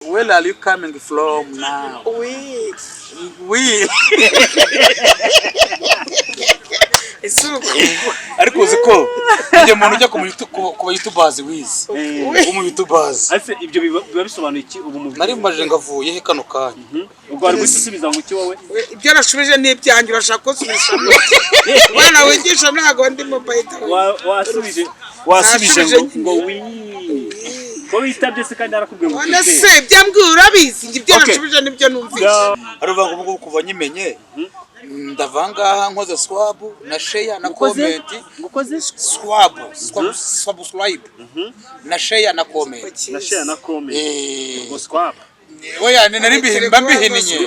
Where are you coming from now? Oui. We. Ese ubu Ariko uzi ko njye umuntu ujya ku ba youtubers wize. Wo mu youtubers. Ese ibyo biba bisobanuye iki ubu mu Nari mbaje ngo avuye he kano kanya. Ubwo wari guhita usubiza ngo iki wowe? We, ibyo nashubije ni ibyanjye, urashaka kunsubizamo? Umwana wigisha ntabwo ndimo bayita. Wasubije Nasubije. ngo oui. Ko witabye se kandi yarakubwiye ngo None twite? Se ibyo mbwiye urabizi, njye ibyo nashubije nibyo numvise. Aravuga ngo ubu ngubu kuva nyimenye, ndava ngaha nkoze swab na share na Ukoze? comment. Ukoze? Swab, swab, subscribe na share na comment. Na share na comment. Eh. Ngo swap. Oya, nari mba mbihinnye.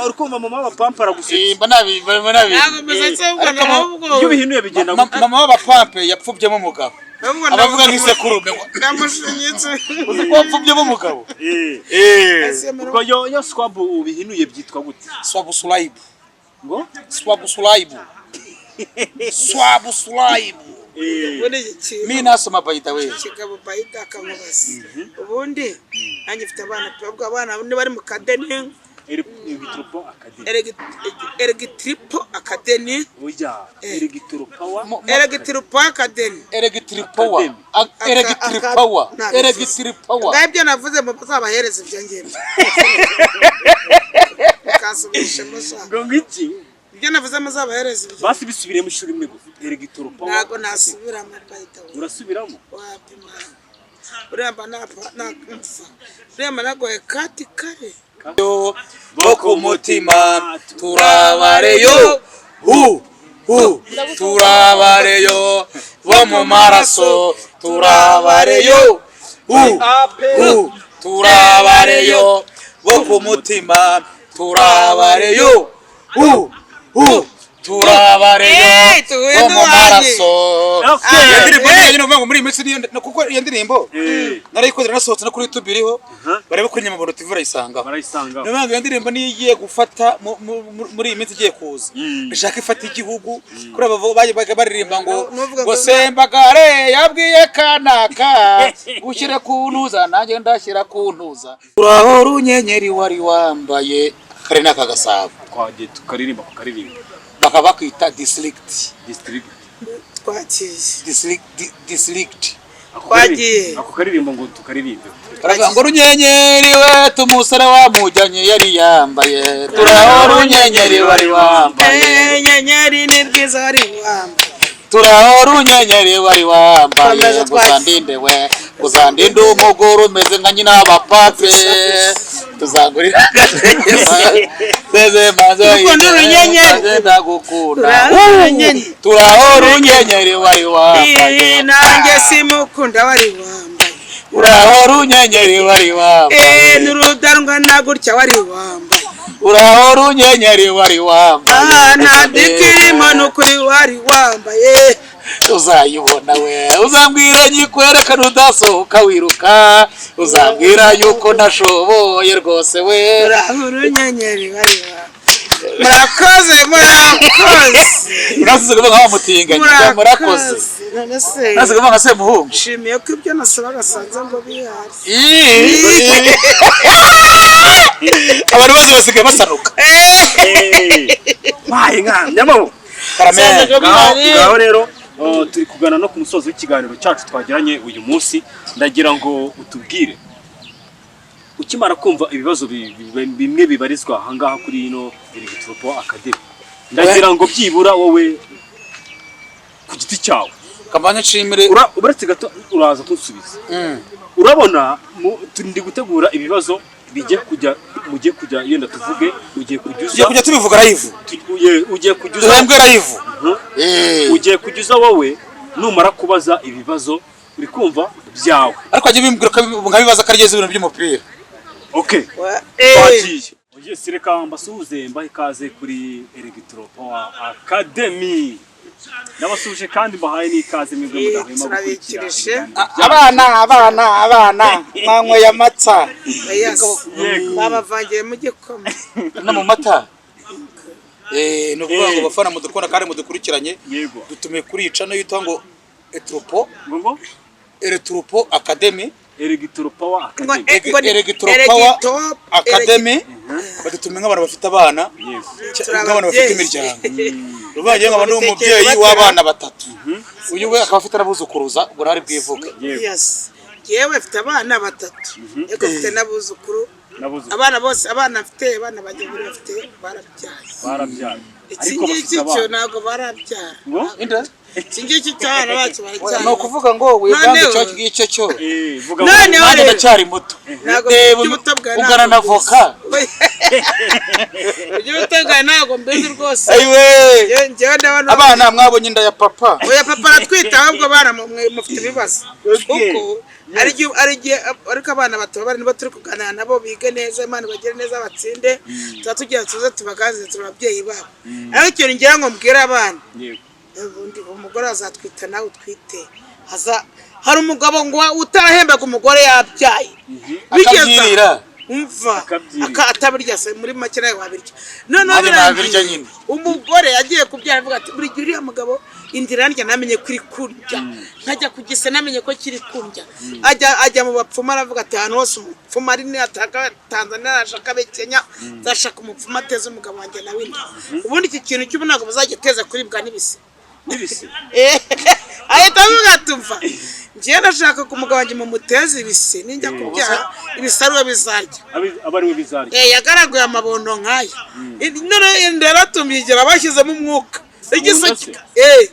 Uri kumva mama wa pampa aragusetse. Mba nabi. Ntabwo meze ahubwo. Ariko Ahubwo iyo ubihinuye bigenda Ma- gute? Mama w'abapampe yapfubyemo umugabo. Ahubwo Abavuga nk'isekurume. Ndamushinyitse. Uzi ko wapfubyemo umugabo? Eh. Eh. Ubwo yo swab ubihinuye byitwa gute? Swabusulayibu. Ngo? Swabusulayibu. Swabusulayibu. Eh. Ubundi iki kintu Mi nasoma, by the way. Kigabo bayita akamubaza. Ubundi nanjye mfite abana pe, ubwo abana niba bari mu kadeni. Electropo Academy. Elegitiripo Academy. Oya, Electropower. Elegitiripo Academy. Electripower. Academy. Electripower. Electripower. Ngaho ibyo navuze muzabahereza ibyo ngibyo mukasubirishemo sha. Ngo iki? Ibyo navuze muzabahereza ibyo. Basi bisubiremo inshuro imwe gusa. Electropower. Ntabwo nasubiramo bayita. Urasubiramo? Wapi mwana, uriya mba napfa napfa, uriya mba nagoye kati kare. Bo ku mutima turabareyo, hu hu, turabareyo bo mu maraso, turabareyo, hu hu, turabareyo bo ku mutima, turabareyo, hu hu, turabareyo Eh, tuhuye bo mu n'uwanjye. maraso. Okay. Iyo ndirimbo niyo nyine uvuga ngo muri iyi minsi niyo, kuko iyo ndirimbo narayikoze, nasohotse no kuri YouTube iriho, barebe kuri Nyamabondo TV barayisangaho. Barayisangaho. Niyo mpamvu iyo ndirimbo niyo igiye gufata muri iyi minsi igiye kuza, ishaka ifata igihugu kuri abo bajyaga baririmba ngo Nuvuga ngo ngo- Sembagare yabwiye kanaka ushyire ku ntuza, nanjye ndashyira ku ntuza, uraho runyenyeri wari wambaye kare n'aka Gasabo. Twagiye tukaririmba ku karirimbo. Bakaba bakwita district. District. Twakiye. District, district. Twagiye. Ako karirimbo ngo tukaririmbe. Baravuga ngo runyenyeri we tumusore wamujyanye yari yambaye, turaho runyenyeri wari wambaye. Eh, nyenyeri ni rwiza wari wambaye. Turaho runyenyeri wari wambaye. Komeza. Ngo uzandinde we, uzandinde umugore umeze nka nyina w'abapape, tuzangurira seze maze. Dukunda urunyenyeri. Maze ndagukunda. Turaho urunyenyeri. Turaho runyenyeri wari wambaye. Eh, nanjye simukunda wari wambaye. Uraho runyenyeri wari Eh, wambaye. N'urudarwa na gutya wari wambaye. Uraho runyenyeri wari wambaye. Ah, nta dikirimo n'ukuri wari wambaye. Uzayibona we, uzambwira nyikwerekana, udasohoka wiruka, uzambwira yuko ntashoboye rwose we. Turaho urunyenyeri wari wambaye. Murakoze, murakoze. Urasize kuvuga nka mutinganya, murakoze. None se Urasize kuvuga nka Semuhungu. nshimiye ko ibyo nasabaga sanze ngo bihari. Ii. Abantu bose basigaye basanuka. Baye nka nyamabo. Karameri. Ngaho rero, turi kugana no ku musozo w'ikiganiro cyacu twagiranye uyu munsi. Ndagira ngo utubwire, ukimara kumva ibibazo bimwe bibarizwa ahangaha kuri ino Electropo Academy, ndagira ngo byibura wowe ku giti cyawe Kampanye nshimire. Uretse gato, uraza kunsubiza. Urabona ndi gutegura ibibazo bijye kujya, mugiye kujya, yenda tuvuge ugiye kujya Tugiye uza kujya tubivuga live. Ugiye kujya uza. Duhembwe live. Eh. Ugiye kujya uza wowe, numara kubaza ibibazo uri kumva byawe. Ariko ajya bimbwira ko nkabibaza ko arigeze ibintu by'umupira. Okay. Eh, Twagiye. Yes, reka mbasuhuze, mbahe ikaze kuri Electro Power Academy. Ndabasuhuje kandi mbahaye n'ikaze mwebwe mudahwema gukurikira Turabikirije. ibiganiro byacu. Abana, abana, abana mwanyweye amata? Yes. Yego. Babavangiye mu gikoma. No mu mata. Eh, ni ukuvuga ngo Eh. bafana mudukunda kandi mudukurikiranye, Yego. dutumiye kuri iyi channel yitwa ngo Etropo Ngo Electropo Academy. Electro Power Ngo Academy. ngo ni Electro Power Electro- Academy, badutume nk'abantu bafite abana, Yes. nk'abantu bafite ababyeyi. imiryango. Uruvange nkaba ndi umubyeyi Batera. w'abana batatu, uyu we akaba afite n'abuzukuruza, ubwo ntari bwivuge. Yego. Yes, yewe mfite abana batatu, ariko mfite n'abuzukuru. N'abuzukuru. Abana bose, abana mfite, abana banjye bari bafite, barabyaye. Barabyaye. Iki Ariko ngiki bafite cyo abana. ntabwo barabyara. Ngo? Inde? Iki ngiki cy'abana bacu baracyari. Ni ukuvuga ngo wivange Noneho- icyo ngicyo cyo. Vuga ngo Noneho Nanjye rero ndacyari muto. ntabwo Reba, iby'ubuto bwawe ungana na ntabwo voka. mbizi. Iby'ubuto bwawe ntabwo mbizi rwose. Ayiwe. Njyewe ndabona Abana mwabonye inda ya papa. Oya, papa aratwita, ahubwo abana mwe mufite ibibazo, kuko ari igihe ariko abana bato bari nibo turi kuganira nabo, bige neza, Imana ibagire neza, batsinde. Tuba tugira tuze tubaganirize, turi ababyeyi babo. Ariko ikintu ngira ngo mbwire abana, ubundi umugore azatwita, nawe utwite, haza hari umugabo ngo utarahembaga umugore yabyaye. Bigeze Akabyirira. Umva. Akabyirira. Atabirya se, muri make nawe wabirya noneho. Nanjye Birangiye. nabirya nyine. Umugore yagiye kubyara avuga ati: "Buri gihe uriya mugabo inda irandya, namenye ko iri kurya, nkajya kugisa namenye ko kiri kurya." Ajya mu bapfumu, aravuga ati: "Ahantu hose umupfumu ari, nataka Tanzania, nashaka abe Kenya, nzashaka umupfumu ateze umugabo wanjye nawe inda." Ubundi iki kintu cy'ubu ntabwo bazajya teza kuribwa n'ibise. N'ibise. Ahita avuga ati: "Umva, njyewe ndashaka ko umugabo wanjye mumuteze ibise, ninjya kubyara ibisaruro bizarya." Aba ari we bizarya. Yagaraguye amabondo nk'aya, none inda yaratumye bashyizemo umwuka, igise Mu nda se?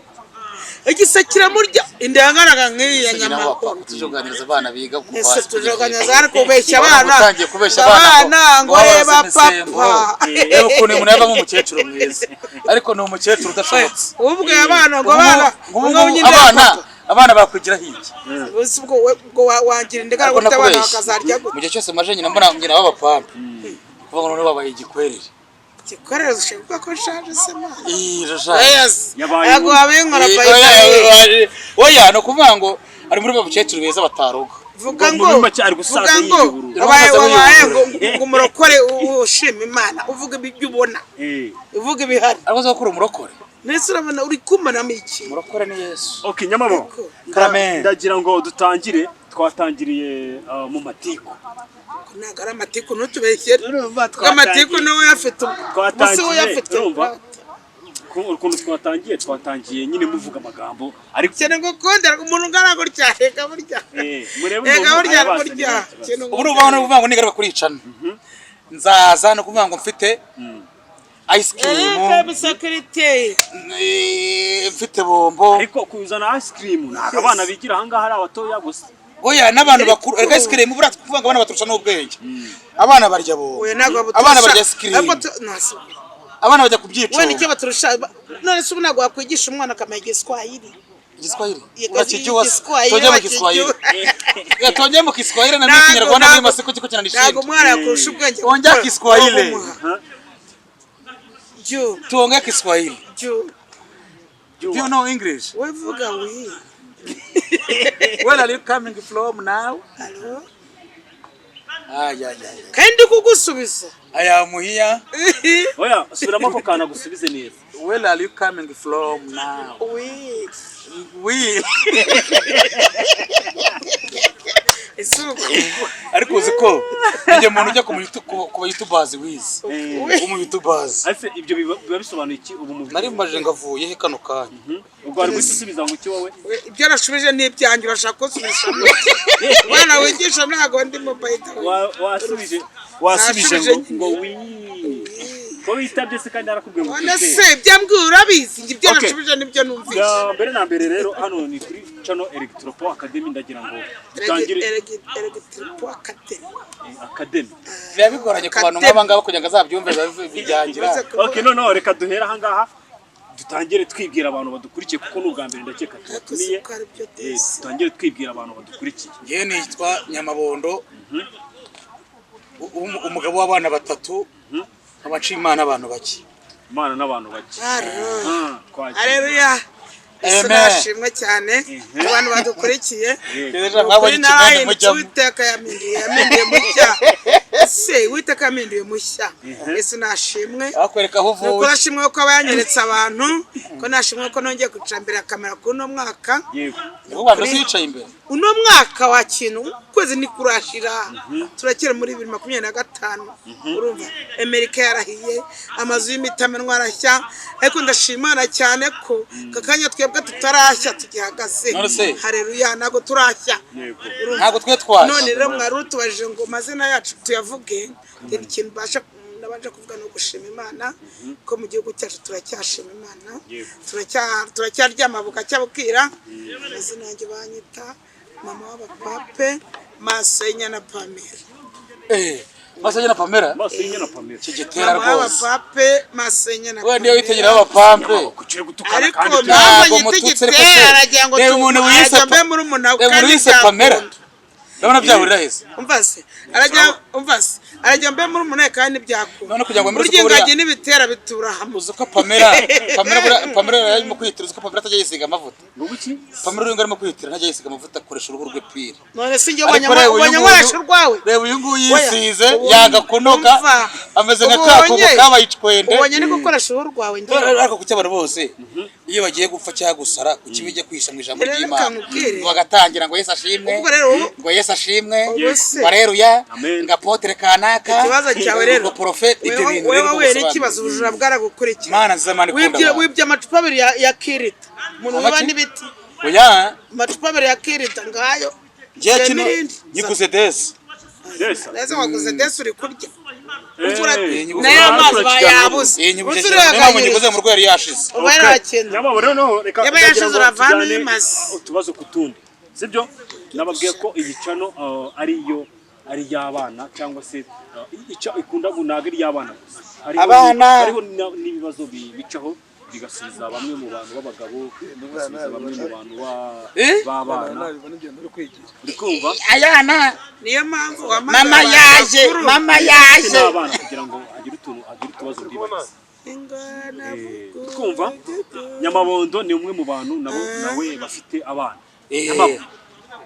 Igise kiramurya, inda yanganaga nk'iyi ya nyamabondo. Tuje kuganiriza abana biga kuva Ese hasi tuje kugeza kuganiriza hejuru. ariko ubeshya Urabona abana. utangiye kubeshya abana Abana ngo reba babaze papa. Reba ukuntu umuntu yavamo umukecuru mwiza, ariko ni umukecuru udashobotse. Ubwo abana ngo abana Ubu ngo ngubu nyine ya abana papa. Abana bakwigiraho iki? Ubu ubwo ubwo wangira indagara Ariko gute, abana nakubeshye, bakazarya mu gute? gihe cyose maje nyina mbona nyina b'abapampe, kuvuga ngo noneho babaye igikwerere. Gikorera ushaka ko nshaje se mana? Ih, rashaje. Yes. Yabaye Ntabwo wabinkora. Oya, Bayi. oya, ni ukuvuga ngo ari muri ba bakecuru beza bataroga. Vuga Ngo ngo muri make ari gusaza vuga ngo yiyuburura. wabaye Gusaza wabaye ngo yiyuburura. ngo umurokore ushima Imana, uvuga ibyo ubona, uvuga ibihari. Ariko uzi ko uri umurokore. Ndetse urabona uri kumanamo iki? Umurokore ni Yesu. Okay, nyamaboko. Karame. Ndagira ngo dutangire, twatangiriye mu matiku. Ntabwo ari amatiku, ntutubeshyere. Urumva Kuko amatiku niwe uyafite ubu Twatangiye, se uyafite. urumva? Ukuntu twatangiye nyine muvuga amagambo ariko Cyane ngo ukundera umuntu ungana gutya, reka burya. Murebe Reka umuntu burya ayabazanira burya nta kibazo. Ikintu Ubu ni ukuvuga ngo nigaruka kuricana nzaza, ni ukuvuga ngo mfite ice cream, Erega security. Mfite bombo. Ariko kuzana ice cream, ntabwo abana bigira ahangaha ari abatoya gusa. Oya, n'abantu bakuru. Erega ice cream buriya kuvuga ngo abana baturusha n'ubwenge, abana barya bombo. Oya, ntabwo baturusha. Abana barya ice cream. Ariko nasi. Abana bajya ku byicundo. We nicyo baturusha. None se ubu ntabwo wakwigisha umwana akamenya Igiswahili? Igiswahili? Yego, Unakijua? Igiswahili. Tuongee mu Wakijua. Kiswahili. Ya, tuongee mu Kiswahili na mimi Ntabwo- Kinyarwanda muri ntabwo- masiko kiko ntabwo kinanishinda. umwana yakurusha ubwenge. Ongea Kiswahili. Kumuha. Juu. Tuongee Kiswahili. Juu. Do you know English? We vuga wi. Where are you coming from now? Hello? Ay, ay, ay. Kandi kugusubiza. I am here. Oya, subiramo ako kantu agusubize neza. Where are you coming from now? Wi. We. Ese Ariko uzi ko njye umuntu ujya ku ba YouTubers wize. Umu YouTubers. Ese ibyo biba bisobanuye iki ubu mu Nari mbaje ngo avuye he kano kanya. Ubwo wari guhita usubiza ngo iki wowe? Ibyo nashubije ni ibyanjye, urashaka kunsubiza? Umwana wigisha ntabwo ndi mu bayita. Wasubije Nasubije. ngo wi ko witabye se kandi yarakubwiye ngo None twite. se byambwiye urabizi? Njye ibyo Okay. nashubije nibyo numvise. Ya, mbere na mbere rero hano ni kuri channel Electropo Academy, ndagira ngo dutangire. Elegitiripo akademi. Academy. Biba bigoranye ku bantu nk'aba ngaba kugira ngo azabyumve, biba bijyangira. Okay, noneho reka duhere aha ngaha dutangire twibwira abantu badukurikiye, kuko ni ubwa mbere ndakeka tubatumiye. Ariko ari byo desi. Dutangire twibwira abantu badukurikiye. Njyewe nitwa Nyamabondo. Umugabo w'abana batatu, nkaba nshima Imana abantu bake. Imana n'abantu bake. Twagiye. Aleluya. Yesu Amen. nashimwe cyane ku bantu badukurikiye. Rero mwabonye Kuri ikimene narahindutse, mujyamo. Uwiteka yampinduye mucya. Ese Uwiteka Uwiteka yampinduye mushya. Yesu nashimwe. Akwereka aho Nuko uvuye. nashimwe ko aba yanyeretse abantu, ko nashimwe ko nongeye kwicara imbere ya kamera kuri uno mwaka. Yego. Niho bantu yicaye imbere. Uno mwaka wa kintu, ukwezi ntikurashira, turakera muri 2025. Urumva Amerika yarahiye, amazu y'imitamenwa arashya, ariko ndashima Imana cyane ko aka kanya twebwe tutarashya, tugihagaze. None se? Hareruya, ntabwo turashya. Yego. Urumva? Ntabwo twe twashya. None rero mwari utubajije ngo amazina yacu tuyavuge. Njye ikintu mbasha nabanje kuvuga ni ugushima Imana ko mu gihugu cyacu turacyashima Imana. Yego. Turacyaryama bugacya bukira. Amazina yanjye banyita mama w'abapape, Maso y'inyana Pamela. Maso y'inyana Pamela. Maso y'inyana Pamela. Kigitera Mama rwose. w'abapape, Maso y'inyana. We niyo witegera w'abapampe. Kuki uri gutukana? Ariko Kandi mpamvu Ntabwo nyita mututse, ariko igitera se, aragira ngo reba umuntu wiyise arajya mbe muri umuntu. Reba umuntu wiyise Pamela, ndabona byahurira heza. Umva se, arajya, umva se, arajya mbe muri umuntu kandi byakunda. None kugira ngo wemere Burya ko buriya- ingagi n'ibitera bitura hamwe. Uzi ko Pamela Pamela yarimo kwitira, uzi ko Pamela atajya yisiga amavuta? Ngo buki? Pamela uyu nguyu arimo kwitira, ntajya yisiga amavuta, akoresha uruhu rwe pire. None se njye Ariko reba uyu ubonye nguyu- nkoresha urwawe? Reba uyu nguyu Oya, yisize ubonye- yanga kunoga, umva, ameze nka ka kubo kabaye icwende. Ubonye ni gukoresha uruhu rwawe njye? Ariko kuki abantu bose iyo bagiye gupfa cyangwa gusara, kuki bijya kwihisha mu ijambo Rero ry'Imana, reka nkubwire. bagatangira ngo Yesu ashimwe, Ubwo rero ubu- ngo Yesu ashimwe, Ubu se- ngo areruya, Amen. ngo apotre kanaka, Ikibazo cyawe rero, ngo prophète, ibyo bintu wewe rero wahuye ubusobanuro. n'ikibazo, ubujura bwaragukurikira. Mana nziza, Mana ikunda Wibye abantu. wibye amacupa abiri ya kirita, umuntu wiba Amaki? n'ibiti. Oya. Amacupa abiri ya kirita ngayo. Njye Sema kino irindi. nyiguze desi. Desa. Neza waguze desi, uri kurya. Eh, Nayo amazi bayabuze. Iyi nyiguze Uzi niyo mpamvu urihaganyiriza. nyiguze mu rwego yari yashize. Uba yarakeneye. Nyamabo rero noneho reka Yaba ndagira yashize ngo uravana tujyane, uyimaze. Utubazo ku tundi, sibyo? Nababwiye ko iyi channel ariyo ari iy'abana cyangwa se icyo ikunda ntabwo ari iy'abana gusa. Abana. Hariho n'ibibazo bicaho bigasubiza bamwe mu bantu b'abagabo, bigasubiza bamwe mu bantu Eh? b'abana. Uri kumva? Ayana. Niyo mpamvu Mama yaje, mama yaje. N'abana kugira ngo agire utuntu, agire utubazo bibariza. Twumva Nyamabondo ni umwe mu bantu nabo nawe bafite abana. Nyamabo,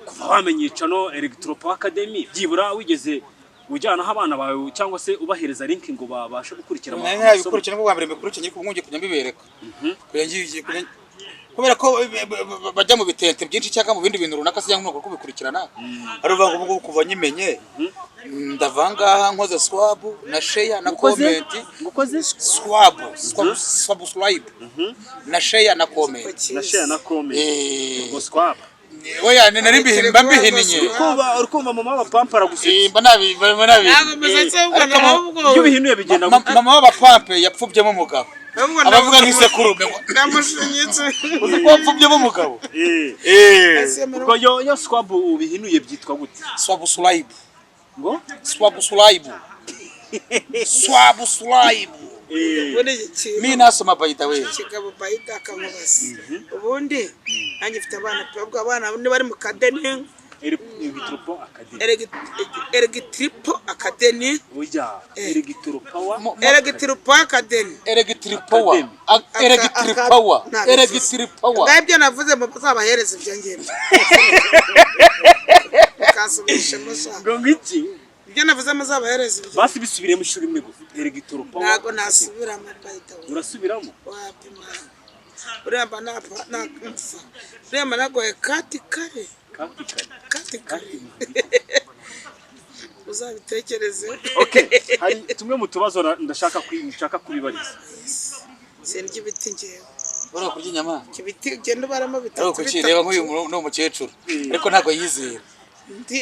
kuva wamenya icano Electropo Academy, byibura wigeze ujyanaho abana bawe cyangwa se ubahereza link ngo babashe gukurikira Nari amasomo? ntabikurikirana kuko bwa mbere mbikurikiranye, ariko ubu ngiye kujya mbibereka. Kujya ngiye kubera ko bajya mu bitente byinshi cyangwa mu bindi bintu runaka, se cyangwa kubikurikirana. Ari uvuga ngo ubu ngubu kuva nyimenye, ndava ngaha nkoze swab na share na Ukoze? comment. Ukoze? Swab, swab, subscribe na share na comment. Na share na comment. Eh, Ngo swab. Oya, nari mba mbihinnye. Uri kumva mama wa pampa aragusetse. Mba nabi. Ntabwo meze Ariko ahubwo Iyo bihinuye bigenda Ma- gute? Mama w'abapampe yapfubbyemo umugabo. Ahubwo Abavuga nk'isekurume ngo ndamushinyitse. Uzi ko wapfubbyemo umugabo? Eh. Eh. Ubwo yo swab ubihinuye byitwa gute? Swabusulayibu. Ngo? Swabusulayibu. Swabusulayibu. Eh. Ubundi iki kintu Mi nasoma by the way. Kigabo bayida akamubaza. Ubundi nanjye mfite abana pe, ubwo abana niba bari mu kadeni. Electropo Academy. Electripo Academy. Oya, Electropower. Electripo Academy. Electripower. Academy. Electripower. Electripower. Ngaho ibyo navuze muzabahereza ibyo ngibyo mukasubirishemo sha. Ngo ngiki? Ibyo navuze muzabahereza ibyo. Basi bisubiremo inshuro imwe gusa. Electropower. Ntabwo nasubiramo bayida. Urasubiramo? Wapima uriya mba napfa napfa, uriya mba nagoye kati kare. Kati kare. Kati kare, uzabitekereze. Okay, hari tumwe mu tubazo ndashaka nshaka kubibariza. Sindya ibiti ngewe. Urabona kurya inyama? Ibiti ugenda ubaramo bitatu. Ariko kuki reba nk'uyu ni umukecuru. Ariko ntabwo yizera.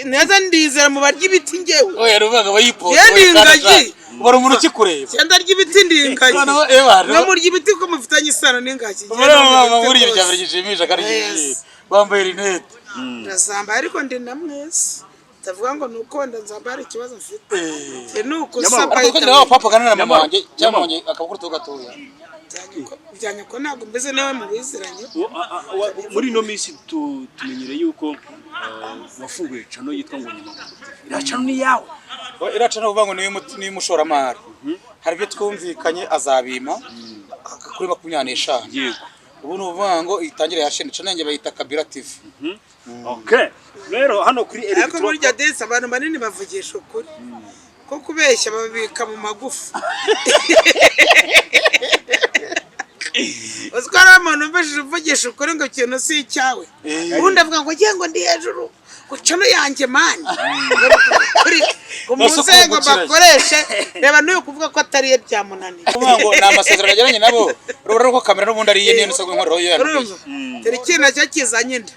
Neza ndizera mu barya ibiti ngewe. Oya, ruvuga ngo yipoza. Ye, ni ingagi. Ubara umuntu ukikureba. Genda arya ibiti, ndi ingagi. Noneho eba. Mwe murya ibiti ko mufitanye isano n'ingagi. Mama, muri ibyo byabere gishimisha kandi Yes. gishimisha. Bambaye rinete. Ndazambaye ariko ndi na mwese, ndavuga ngo ni uko wenda nzambaye hari ikibazo mfite. Ni uko Nyamara- usaba. Ariko kugira ngo papa aganira na mama wanjye cyangwa Nyamara. mama wanjye akabukuru gatoya. Bya nyoko ntabwo mbizi, niwe mubiziranye. Muri ino minsi tumenyereye yuko wafunguye channel yitwa ngo Nyuma Iriya channel ni iyawe? Iraca no kuvuga ngo niyo umushoramari. Hari ibyo twumvikanye azabima kuri 25. Yego. Ubu ni ukuvuga ngo itangire ya shene, channel yanjye bayita Kabira TV. Okay, rero hano kuri Ariko Electro burya desi abantu banini bavugisha ukuri. Ko kubeshya babibika mu magufa. Uzi ko hari umuntu umvishije uvugisha ukuri ngo ikintu si icyawe, ubundi avuga ngo ngiye, ngo ndi hejuru ngo cano yanjye man, kuri ngo mu Nose nzego kungukira. bakoreshe. Reba n'uyu, kuvuga ko atari ye byamunaniye. Kuvuga ngo ni amasezerano yagiranye nabo, urabona ko kamera n'ubundi ari iye, niyo nisanzwe nkoreraho iyo yananiye. Urumva dore ikintu nacyo kizanye inda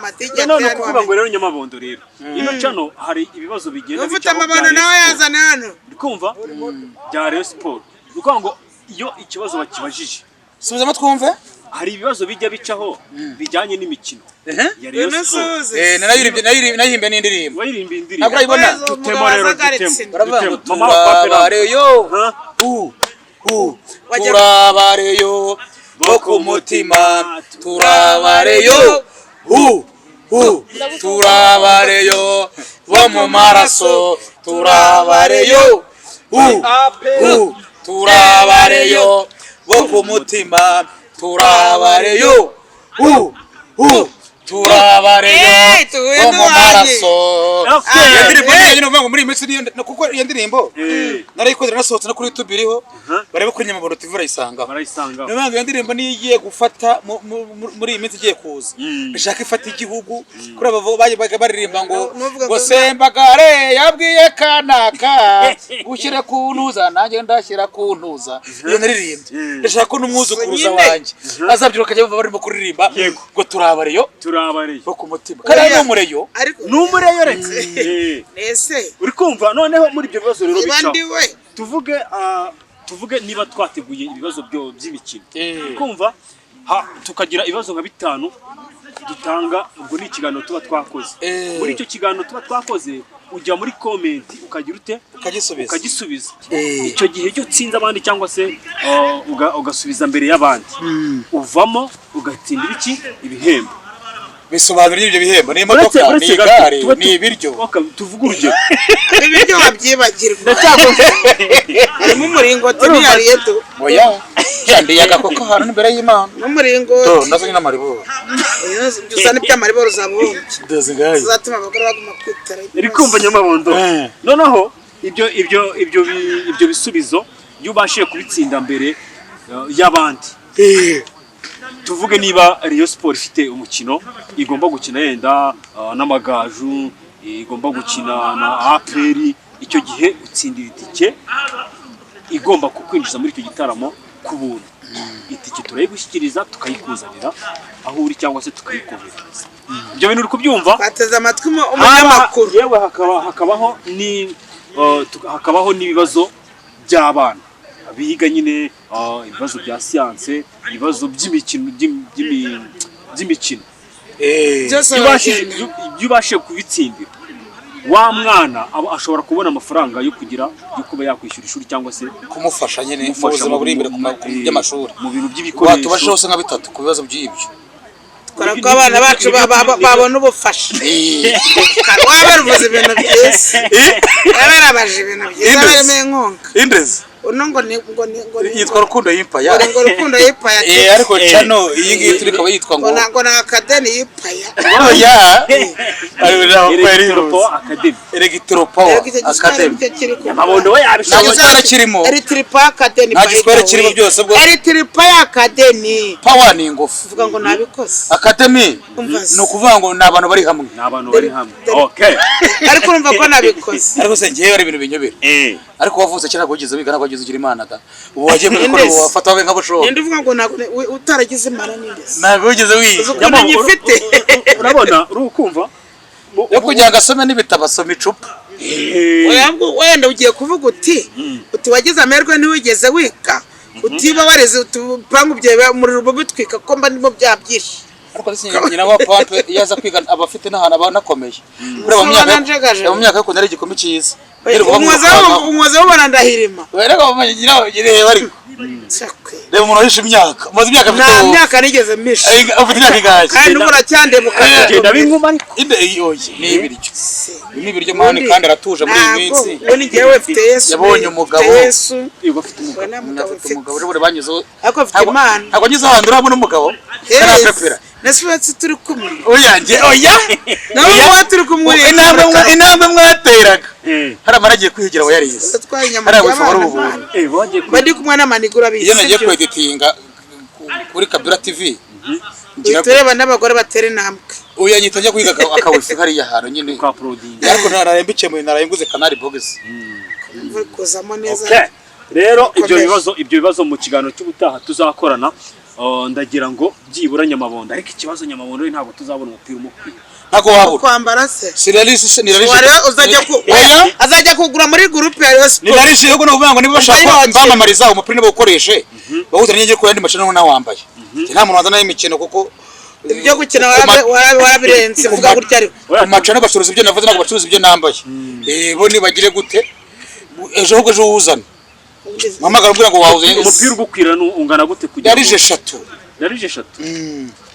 amategeko. None ukuvuga ngo rero Nyamabondo, rero ino channel hari ibibazo bigenda ufite bicaho amabondo bya nawe Rayon Sport. yazana hano. Uri kumva, bya Rayon Sport, ni ukuvuga ngo iyo ikibazo bakibajije, Subizamo twumve. hari ibibazo bijya bicaho bijyanye n'imikino ya Rayon Ngwino Sport. usuhuze. Nayo n'indirimbo. Waririmba indirimbo. Ntabwo urayibona. Umugabo Dutemo rero, wazagaritse dutemo. inda. Baravuga ngo Dutemo. Mama wa Pape turabareyo, Ha? u Wajya- turabareyo bo ku mutima, turabareyo, u turabareyo bo mu maraso, turabareyo, u turabareyo bo ku mutima, turabareyo, u turabareyo Eh, tuhuye bo mu n'uwanjye. maraso. Okay. Iyo ndirimbo niyo nyine uvuga ngo muri iyi minsi niyo, kuko iyo ndirimbo narayikoze, nasohotse no kuri YouTube iriho, barebe kuri Nyamabondo TV barayisangaho. Barayisangaho. Niyo mpamvu iyo ndirimbo niyo igiye gufata muri iyi minsi igiye kuza, ishaka ifata igihugu kuri abo bagiye baririmba ngo Nuvuga ngo ngo- Sembagare yabwiye kanaka gushyire ku ntuza, nanjye ndashyira ku ntuza. Iyo naririmbye, ndashaka ko n'umwuzukuruza Nyine. wanjye azabyiruka akajya bumva barimo kuririmba Yego. ngo turabareyo Turabareyo. bo ku mutima, kariya ni umureyo. Ariko Ni umureyo reka. Ese Uri kumva, noneho muri ibyo bibazo rero niba bicaho, ndi we, tuvuge niba twateguye ibibazo by'imikino, uri kumva, tukagira ibibazo nka bitanu dutanga, ubwo ni ikiganiro tuba twakoze. Muri icyo kiganiro tuba twakoze, ujya muri comment ukagira ute? Ukagisubiza. Ukagisubiza. Icyo gihe iyo utsinze abandi cyangwa se ugasubiza mbere y'abandi, uvamo ugatsindira iki? Ibihembo. Bisobanura ibyo bihembo ni imodoka, ni Uretse gato, igare, ni ibiryo. Okay, tuvuge urugero. Ibiryo wabyibagirwa, harimo umuringoti ntiyariye tu. Oya, yandiye agakoko ahantu imbere y'Imana. N'umuringoti. Do nazo ni n'amaribori. Usa n'iby'amaribori uzabuhombye. Dozi ngayo. Uzatuma abagore baguma kwitara. Uri kumva Nyamabondo? Eh. Noneho ibyo bisubizo iyo ubashije kubitsinda mbere y'abandi, tuvuge niba Rayon Sport ifite umukino igomba gukina yenda n'Amagaju, igomba gukina na APR, icyo gihe utsindira itike igomba kukwinjiza muri icyo gitaramo ku buntu. Itike turayigushyikiriza, tukayikuzanira aho uri cyangwa se tukayikoherereza. Ibyo bintu uri kubyumva? Bateze amatwi umunyamakuru. Yewe, hakabaho n'ibibazo by'abana biga nyine, ibibazo bya siyanse, ibibazo by'imikino by'imikino. Byose Iyo baragenda. Iyo ubashije kubitsindira, wa mwana aba ashobora kubona amafaranga yo kugira yo kuba yakwishyura ishuri cyangwa se Kumufasha nyine mu kumufasha buzima buri imbere ku by'amashuri. mu bintu by'ibikoresho. Watubasha hose nka bitatu ku bibazo by'ibyo. Kubera ko abana bacu babona ubufasha. Waba ibintu byiza, yabarabaje ibintu byiza. Indezi. Barimo inkunga. Indezi. Uno ngo ni Yitwa Rukundo Yimpaya. ngo Rukundo Yipaya. Ariko channel iyi ngiyi turi ikaba yitwa ngo ngo ni akadeni yipaya. Oya, Electro Power Academy. Electro Power Icyo giswahili Academy. nicyo kiri ku Amabondo we Nta yabishoboye. giswahili kirimo. Electro Academy. Nta giswahili kirimo byose ubwo. Electro Academy. Power ni ingufu. Uvuga ngo nabikoze. Academy Umva se. ni ukuvuga ngo ni abantu bari hamwe. Ni abantu bari hamwe, okay. Ariko urumva ko nabikoze. Ariko se ngewe hari ibintu binyobera. Ariko wavutse kera, ntabwo wigeze wiga, ntabwo wigeze ugira Imana da. Ubu wagiye muri Indezi. gukora wafata wabe nka bushobo. Ninde uvuga ngo ntabwo utaragize Imana n'indezi? Ntabwo wigeze wiga. Uzi ukuntu nyifite. Urabona, uri kumva. Yo kugira ngo asome n'ibitabo, asoma icupa. Oya, ahubwo wenda ugiye kuvuga uti wagize amahirwe ntiwigeze wiga, utiba wareze utupangu byawe umuriro uba bitwika, ko mba ndimo bya byinshi. Ariko se nyina wa Pompe iyo aza kwiga aba afite n'ahantu aba anakomeye. Kureba mu myaka, Bananjagaje. mu myaka yo kuntu ari igikumi cyiza. Umwoza w'ubona ndahirima. Wereka nyina reba, ariko Sakwe. reba umuntu wahishe imyaka, umaze imyaka Nta afite ubu. myaka nigeze mpisha. Ufite imyaka ingahe? Kandi n'ubu uracyandeba. Genda b'inkuma ariko. Inde oye, ni ibiryo. Ibi ni ibiryo man, kandi aratuje muri iyi minsi. Ubu ni njyewe mfite Yesu. Yabonye umugabo. Mfite Yesu. Yego, afite umugabo. Ubu nta mugabo Afite mfite. umugabo rero banyuzeho. Ariko mfite Imana. Ntabwo anyuze ahantu urabona umugabo. Yes. Karapepera. Nese uretse turi kumwe? Oya, njye oya. Nawe Oya. uba turi kumwe uri Intambwe mwateraga, Eh. hari amara agiye kwigira aba yarize. Twatwaye inyama Hariya wifa wari by'abana. ubuntu. Eh, bagiye Mba ndi kumwe n'amanigura bizi. Iyo nagiye kweditinga kuri Kabira TV ngira Uhita ureba n'abagore batera intambwe. Oya, nyita njya kwiga akawifi hariya hantu nyine. Kwa uploading. Ariko naraye mbikemuye, naraye nguze Canal Box. Uri kuzamo neza. Okay. Rero ibyo Komeje. bibazo, ibyo bibazo mu kiganiro cy'ubutaha tuzakorana, ndagira ngo byibura Nyamabondo, ariko ikibazo Nyamabondo we ntabwo tuzabona umupira umukwiye. Ntabwo wabura. Kwambara se? Siralisi ni rarije. Wareba uzajya ku Oya. Azajya kugura muri groupe ya Rayon Ni Sport. rarije, ahubwo ni ukuvuga ngo niba bashaka Umupira wa mbamamariza umupira bawukoreshe bawuzane, ngiye ku yandi macano nawe wambaye. Njye nta muntu wazana imikino kuko Ibyo gukina warabirenze, vuga gutya ariko. Ku macano bacuruza ibyo navuze, ntabwo bacuruza ibyo nambaye. Eh, bo nibagire gute ejo, ahubwo ejo wuzane mpamagara umbwira ngo wawuzanye. Umupira ugukwira ungana gute kugira ngo Yarije 3. Yarije 3.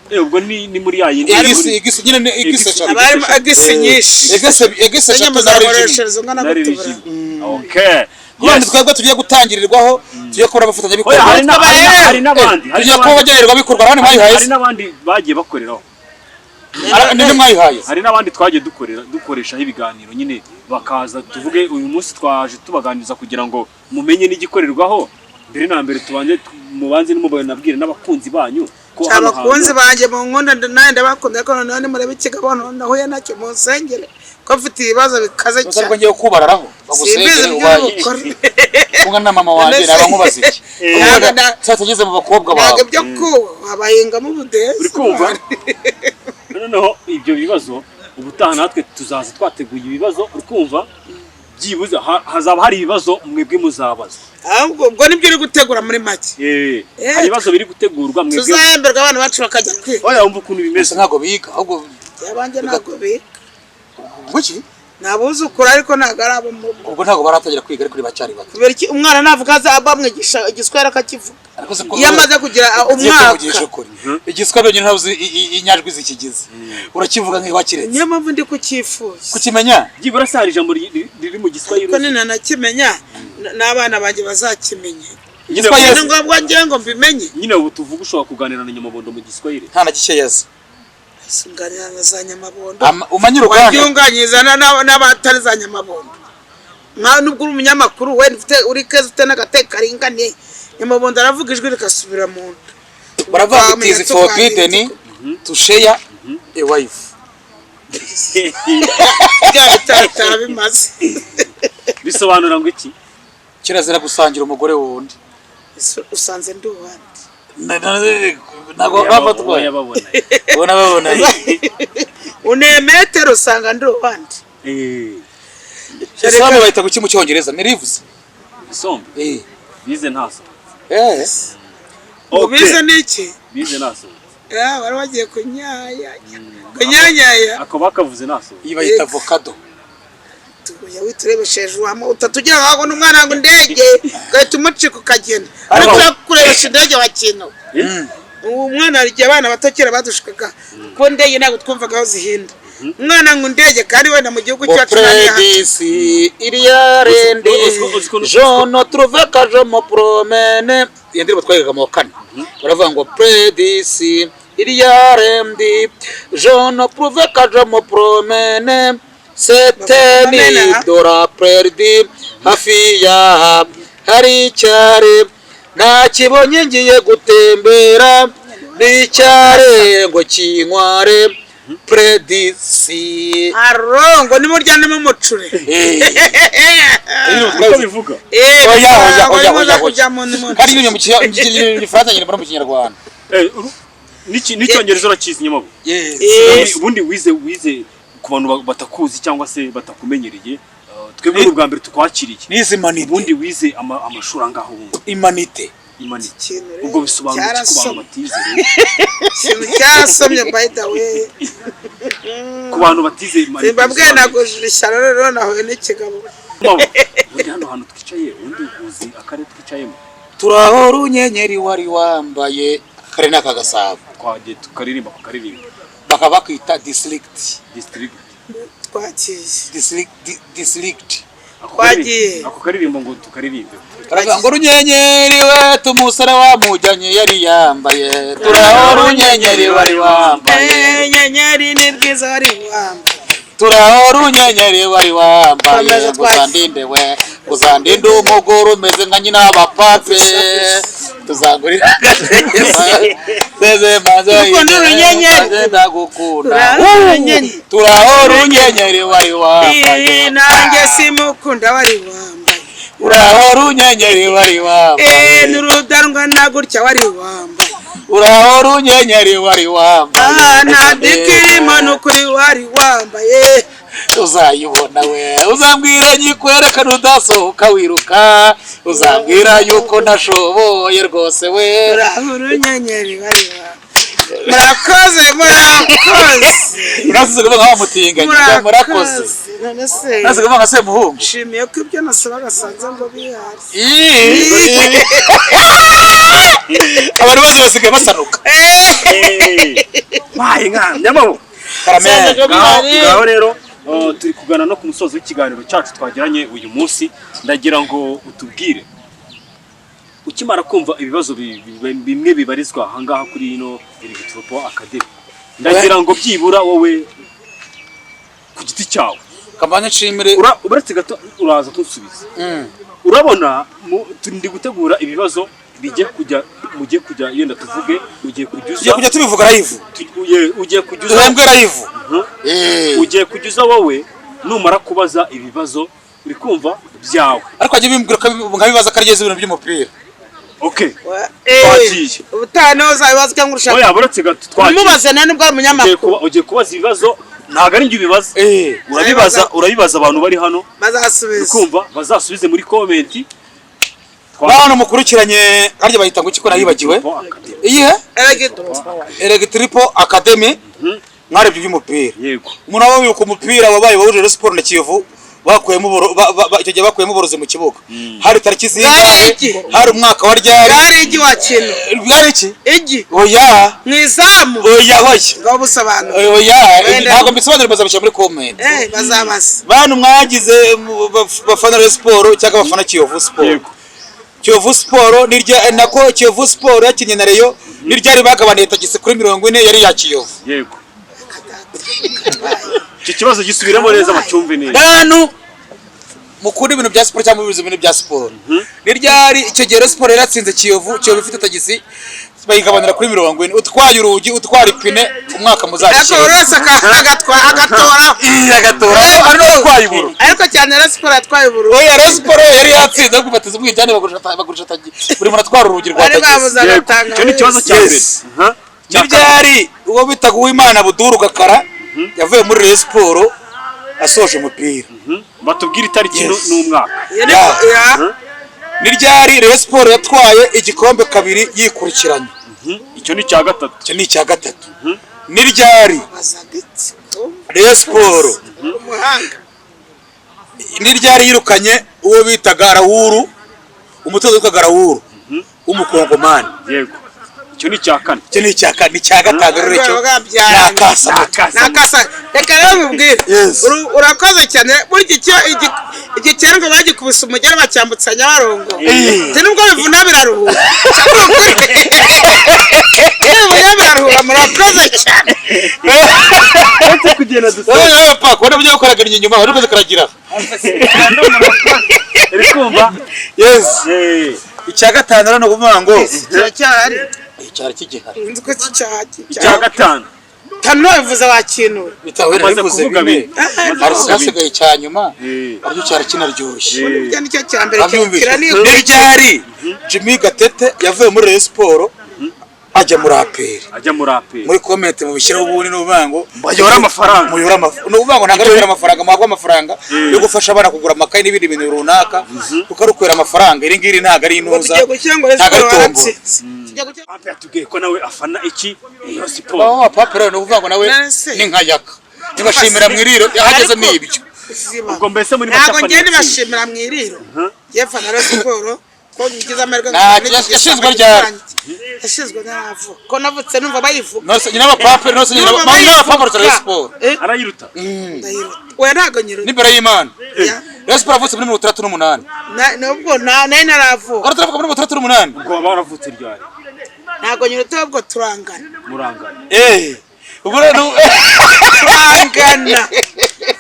Eh, ubwo ni muri ya yindi. Egisi, egisi nyine ni egisi Egisi. 3. Haba harimo agisi nyinshi. Egisi, egisi 3 Inyama za rejime. zakoreshereza ungana Nari gute buriya? rijimye. Okay. None Yes. twebwe tugiye gutangirirwaho, tugiye kubona Oya, abafatanyabikorwa. hari n'abandi, hari Tugiye kuba n'abandi abagenerwabikorwa, abandi mwayihaye hari se? n'abandi bagiye bakoreraho. Ninde mwayihaye? Hari n'abandi twagiye dukorera, dukoreshaho ibiganiro nyine, bakaza. Tuvuge uyu munsi twaje tubaganiriza kugira ngo mumenye n'igikorerwaho. Mbere na mbere tubanze mubanze n'umubanabwire n'abakunzi banyu ko hano Abakunzi hantu banjye mu nkunda, nanjye ndabakunda, ariko noneho nimurebe ikigabo nahuye nacyo, mu nsengere ko mfite ibibazo bikaze Gusa ariko cyane. ngiye kubararaho Simbizi bagusengere ibyo ubaye uri bukore. kumwe na mama wanjye, naba nkubaza iki? Ntabwo Sasa tugeze mu bakobwa ntabwo bawe. ibyo ku abahingamo ubudehe. Uri kumva? Noneho ibyo bibazo ubutaha natwe tuzaza twateguye ibibazo, uri kumva? Byibuze hazaba hari ibibazo mwebwe muzabaza. Ahubwo ubwo nibyo uri gutegura muri make? Eh, Eh. hari ibibazo biri gutegurwa mwebwe. Tuzahemberwa abana bacu bakajya kwiga. Oya, wumva ukuntu bimeze. Gusa ntabwo biga ahubwo. Abanjye ntabwo biga. Kuki? Ni abuzukuru ariko ntabwo ari abo mu rugo. Ubwo ntabwo baratangira kwiga ariko bacyari bato. Kubera iki? Umwana navuga aza bamwigisha igiswahili akakivuga. Ariko se ko Iyo amaze kugira ugiye umwaka. kuvugisha ukuri, igiswahili byonyine ntabwo uzi inyajwi zikigize, urakivuga nk'iwakiretse. Niyo mpamvu ndi kucyifuza. Kukimenya. Byibura se hari ijambo riri mu giswahili Ko uzi? ninanakimenya n'abana banjye bazakimenya. Nyine Igiswahili. Ni ngombwa ngiye ngo mbimenye. Nyine ubu tuvuga ushobora kuganira na Nyamabondo mu giswahili? Nta na gikeya azi. Sunganira na za Nyamabondo. Umanye uruganda. Wabyunganyiza n'abatari za Nyamabondo, nka nubwo uri umunyamakuru wenda ufite uri keza, ufite n'agateka karinganiye, Nyamabondo aravuga ijwi rigasubira mu nda. Baravuga ngo Twamenya it is forbidden to share a wife. Bya bitatara bimaze. Bisobanura ngo iki? Kirazira gusangira umugore wundi. Usanze ndi uwandi. Ntabwo bafatwa. Oya, babona. Ubona babona. Unemetero usanga ndi uwandi. Eh. Isombe bayita guki mu Cyongereza? Ni leaves. Isombe? Eh. Bize ntaso. Eh. Ubize ni iki? Bize ntaso. Ya, bari bagiye kunyaya kunyanyaya. Ako bakavuze ntaso. Iyi bayita avocado. Tuya witurebesheje wamo utatugira ngo n'umwana ngo indege ugahita umucika ukagenda, ariko urakurebesha indege wa kintu. Ubu mwana, hari igihe abana bato kera badushukaga ko indege ntabwo twumvaga aho zihinda, umwana ngo indege, kandi wenda mu gihugu cyacu nta n'iyahaca. Près d'ici, il y a rendi, je ne trouve que je me promène. Iyo ndirimbo twayigaga mu wa kane, baravuga ngo près d'ici, il y a rendi, je ne trouve que je me promène, c'était ni dora perdi, hafi yaha hari icyari nakibonye ngiye gutembera, n'icyare ngo kinkware près d'ici. Arongo nimuryane umucure. Uko bivuga. Eh. Oya, oya, oya, muza oya, oya. kujya mu mu Kandi nyine mu Gifaransa nyine, mu Kinyarwanda. Eh, n'icyongereza urakizi, Nyamabo? Yes. Eh. Ubundi wize ku bantu batakuzi cyangwa se batakumenyereye, twebwe ni ubwa mbere tukwakiriye. Nize humanité. Ubundi wize amashuri angaho ubundi? Humanité. Humanité. Ikintu rero Ubwo bisobanura iki ku bantu cyarasomye. batize rero? Ikintu cyarasomye, by the way. Ku bantu batize humanité Zimbabwe bisobanura iki? nagujije ishyano, rero nahuye n'ikigabo. Mama, ubundi hano hantu twicaye, ubundi uzi akarere twicayemo? Turaho runyenyeri wari wambaye, akarere ni aka Gasabo. Twagiye tukaririmba ku karirimba. Bakaba bakita district. District. Twakiye. District, district. Ako karirimbo- Twagiye. Ako karirimbo ngo tukaririmbe. Karavuga ngo runyenyeri we tumusore wamujyanye yari yambaye, turaho runyenyeri wari wambaye. Nyenyeri ni rwiza wari wambaye. Turaho runyenyeri wari wambaye. Komeza twaki. Uzandinde we, uzandinde umugore umeze nka nyina w'abapape, tuzangurira seze maze. Ukunda urunyenyeri. Maze ndagukunda. Turaho urunyenyeri. Turaho runyenyeri wari wambaye. Nanjye simukunda wari wambaye. Uraho runyenyeri wari wambaye. N'urudarwa na gutya wari wambaye. Uraho runyenyeri wari wambaye. Nta dikirimo n'ukuri wari wambaye. Uzayibona we, uzambwira nyikwerekana udasohoka wiruka, uzambwira yuko ntashoboye rwose we. Uraho urunyenyeri wari wambaye. Murakoze, murakoze. Urasize kuvuga nka mutinganya, murakoze. None se Urasize kuvuga nka Semuhungu. nshimiye ko ibyo nasabaga sanze ngo bihari. Ii. Abantu bose basigaye basanuka. Baye nka nyamabo. Karamel. Ngaho rero, turi kugana no ku musozo w'ikiganiro cyacu twagiranye uyu munsi. Ndagira ngo utubwire, ukimara kumva ibibazo bimwe bibarizwa ahangaha kuri ino Electropo Academy, ndagira ngo byibura wowe ku giti cyawe Kampani nshimire. Uretse gato uraza kunsubiza. Urabona ndi gutegura ibibazo bijye kujya, mugiye kujya, yenda tuvuge ugiye kujya Tugiye uza kujya tubivuga live. Ugiye kujya uza. Duhembwe live. Ugiye kujya uza wowe numara kubaza ibibazo uri kumva byawe. Ariko wajya ubimbwira nkabibaza ko ari ibintu by'umupira. Okay, twagiye. Ubutaha niho uzabibaza cyangwa urushaka. Oya, buretse gato, twagiye. Umubaze nawe nubwo ari Ugiye umunyamakuru. Ugiye kubaza ibibazo, ntabwo ari njye ubibaza. Urabibaza abantu bari hano. Bazasubiza. Kumva bazasubize muri comment. Bantu mukurikiranye, harya bayita ngo iki ko nayibagiwe? Iyihe? Electripo Academy. Mwarebye iby'umupira. Yego. Umuntu waba wibuka umupira wabaye wahuje Rayon Sport na Kiyovu, bakuyemo icyo gihe bakuyemo uburozi mu kibuga, hari tariki zingahe? Bwari iki? Hari umwaka wa ryari? Bwari igi wa kintu. Bwari iki? Igi. Oya. Mu izamu. Oya, oya. Ngaho busobanura. Oya. Wenda. Ntabwo mbisobanura, bazabishyira muri comment. Bazabaza. Bantu mwagize bafana Rayon Sport cyangwa bafana Kiyovu Sport, Kiyovu Sport nirya nako Kiyovu Sport yakinnye na Rayon niryari bagabaniye tagisi kuri 40 yari ya Kiyovu? Yego, icyo kibazo gisubiremo neza bacyumve neza. Bantu mukunda ibintu bya siporo cyangwa mubizi ibintu bya siporo, ni ryari icyo gihe Rayon Sport yaratsinze Kiyovu, Kiyovu ifite tagisi bayigabanira kuri 40, utwaye urugi, utwara ipine, umwaka Ariko muzakira? buri wese agatora. Iya, agatora ari n'utwaye iburo. Ariko cyane Rayon Sport yatwaye ubururu. Oya, Rayon Sport yari yatsinze ariko bateze umwijyane, bagurisha tagisi, buri muntu atwara urugi rwa Bari tagisi. babuze Yego, agatanga. icyo ni ikibazo cya mbere. Yes. Aha. Ni ryari uwo bitaga Uwimana Buduru Gakara yavuye muri Rayon Sport asoje umupira? Batubwire itariki Yes. n'umwaka. Iyo ni- Ya. ya. Ni ryari Rayon Sport yatwaye igikombe kabiri yikurikiranye? Icyo ni icya gatatu. Icyo ni icya gatatu. Ni ryari Bazaga iki? Rayon Sport Umuhanga. ni ryari yirukanye uwo bitaga Rawuru, umutoza witwaga Rawuru w'umukongomani? Yego, icyo ni icya kane. Icyo ni icya kane. Icya gatanu rero cyo Bwabyaranye. ni akasamutwe. Nakasa, reka rero mubwire. Yes. Urakoze cyane. Burya icyo igikendwe bagikubise umugeri bacyambutsa Nyabarongo. Ati nubwo bivuna biraruhura. Nibivuna biraruhura. Murakoze cyane. Uretse kugenda dusoza. Wowe nawe paka ubona uburyo gukaragara inyuma wari ukoze karagira. Uri kumva? Yes. Icya gatanu rero ni ukuvuga ngo Kiracyahari. Icyari kigihari. Nzi ko kicyahari. Icya gatanu. Tano bivuze wakinura. Bitawe Umaze bivuze kuvuga bine. bine. Umaze Hari kuvuga bine. hasigaye icya nyuma, aricyo cyari kinaryoshye. Burya nicyo cya mbere. Abyumvise? Kiranigwa. Ni ryari Jimmy Gatete yavuye muri Rayon Sport ajya muri APR? Ajya muri APR. Muri comment mubishyireho ubundi, ni ukuvuga ngo Bayora amafaranga. Muyore amafaranga, ni ukuvuga ngo ntabwo ari ukuyora amafaranga, muhabwe amafaranga yo gufasha abana kugura amakaye n'ibindi bintu runaka, kuko ari ukwera amafaranga. Iri ngiri ntabwo ari Ngo intuza, tugiye gushyira ngo Rayon ntabwo ari Sport tombo. waratsinze. Tugiye gushyira. Pape yatubwiye ko nawe afana iki, Rayon Sport. Oh, papa rero ni ukuvuga ngo nawe None ni nka yaka ntibashimira mu iriro yahageze Ariko- ni ibyo. Ziba. Ubwo mbese muri make Ntabwo afana ngenda yatsinze. bashimira mu iriro. Njye fana Rayon Sport. Ko ngize amahirwe Nta, nkabona n'iki yashinzwe gisambo ryari? cyanjye. Yashinzwe ntaravuka, ko navutse numva bayivuga. Nose nyina w'abapape, nose nyina Numva mama w'abapapa bayivuga. Rayon Sport. Eh, Arayiruta. Ndayiruta. Oya, ntabwo nyiruta. N'imbere y'Imana. Ya. Rayon Sport avutse muri 68. Nubwo nari naravuka. Wari utaravuka muri 68? Ubwo waba waravutse ryari? Ntabwo nyiruta, ahubwo turangana. Murangana. Eh, ubwo rero Turangana,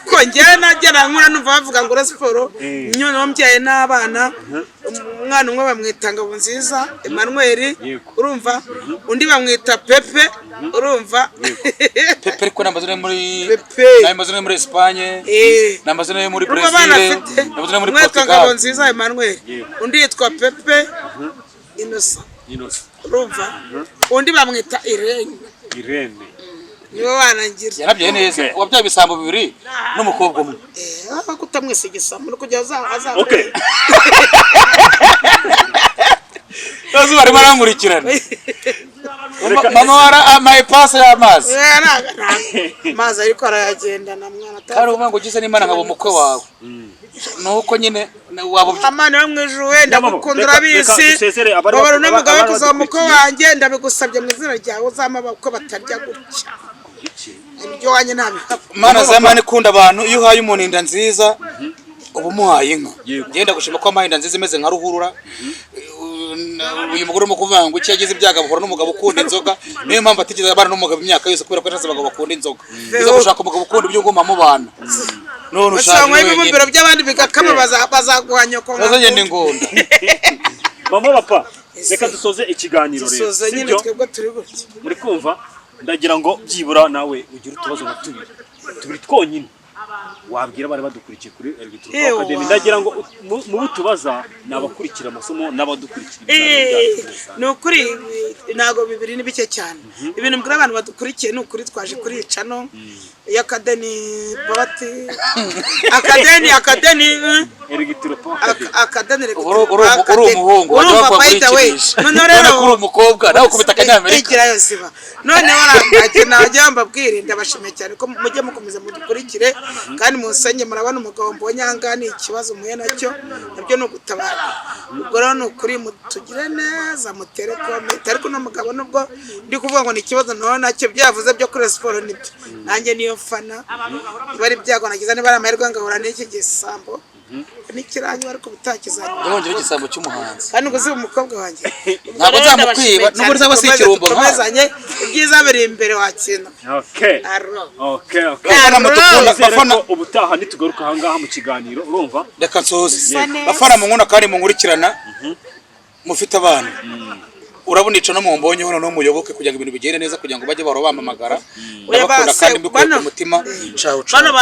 ko njyewe nagera nkura numva bavuga ngo Rayon Sport. Noneho mbyaye n'abana, umwana umwe bamwita Ngabonziza Emmanuel. Urumva, undi bamwita Pepe, urumva? Pepe, ariko ni amazina yo muri Pepe. Ni amazina yo muri Espagne. Ni amazina yo muri Urumva abana Brazil. afite, Ni amazina yo muri umwe yitwa Portugal. Ngabonziza Emmanuel, undi yitwa Pepe Innocent. Innocent. Urumva, undi bamwita Irene. Irene. Niwe wanangira. Yarabyaye neza. Wabyaye ibisambo bibiri n'umukobwa umwe. Eh, kutamwisigisa muri kugira aza. Okay. Bazi barimo arankurikirana. Mama wara amaye pasi y'amazi. Eh, amazi ariko arayagendana mwana. Kandi uvuga ngo ugize n'Imana nkaba umukwe wawe, nuko nyine waba Amana yo mu ijuru we, ndagukunda. Reka- Urabizi. Reka dusezere abari Babara n'umugabo abari kuzaba umukwe badukurikiye. wanjye, ndabigusabye mu izina ryawe, uzampa abakwe batarya gutya. Ibyo wanjye ntabihaba. Mana za Mana ikunda abantu, iyo uhaye umuntu inda nziza uba umuhaye inka. Ngenda gushima ko wampaye inda nziza imeze nka ruhurura. Uyu mugore urimo kuvuga ngo icyo yagize ibyago ahura n'umugabo ukunda inzoga, niyo mpamvu atigeze abana n'umugabo imyaka yose, kubera ko yashatse abagabo bakunda inzoga. Iza gushaka umugabo ukunda ibyo nguma mubana none ushaje Basanga wenyine. ibibumbiro by'abandi bigakama, bazaguha nyoko. Ntazagenda ingunda. Mama, papa, reka dusoze ikiganiro rero. Dusoze nyine. Sibyo? Twebwe turi gutya. Muri kumva, ndagira ngo byibura nawe ugire utubazo nka tubiri tubiri twonyine wabwira abari badukurikiye kuri Electro Ewa. Academy. Ndagira ngo mu bo tubaza ni abakurikira amasomo n'abadukurikira ibiganiro Eh, byacu muri rusange. Ni ukuri, ntabwo bibiri ni bike cyane. Ibintu mbwira abantu badukurikiye, ni ukuri twaje kuri channel y'Academy Pawati Academy Academy Electro Academy. Academy. Uri umuhungu wajya Urumva, bavuga by the way, kurikinisha, noneho none rero ko uri umukobwa nawe ukubita akanyamerika. Igirayo ziba noneho ntacyo najya mbabwire. Ndabashimiye cyane ko mujye mukomeza mudukurikire kandi munsenge. Murabona umugabo mbonye aha ngaha ni ikibazo muhuye nacyo, nabyo ni ugutabarwa. Ubwo rero ni ukuri mutugire neza, mutere comment. Ariko uno mugabo, nubwo ndi kuvuga ngo ni ikibazo nawe nacyo, byavuze byo kuri siporo nibyo, nanjye niyo mfana. Niba ari ibyago nagize, niba ari amahirwe ngahura n'iki gisambo n'ikirangi, ariko ubutakizanye. Yongera igisambo cy'umuhanzi. Kandi ngo uzibe umukobwa wanjye. Ntabwo nzamukwiba, nubwo nzaba si ikirumbo nkawe. Tukomezanye, ibyiza biri imbere wakina. Okay. Aro. Okay. Bafana mutukunda, Nizere bafana ko ubutaha nitugaruka aha ngaha mu kiganiro, urumva? Reka nsoze. Neza. Bafana munkunda kandi munkurikirana, mufite abana, urabona ico no mumbonyeho, noneho muyoboke kugira ngo ibintu bigende neza, kugira ngo bajye bahora bampamagara. Oya, Ndabakunda base, kandi mbikuye ku bano- mutima. Ciao ciao. Bano.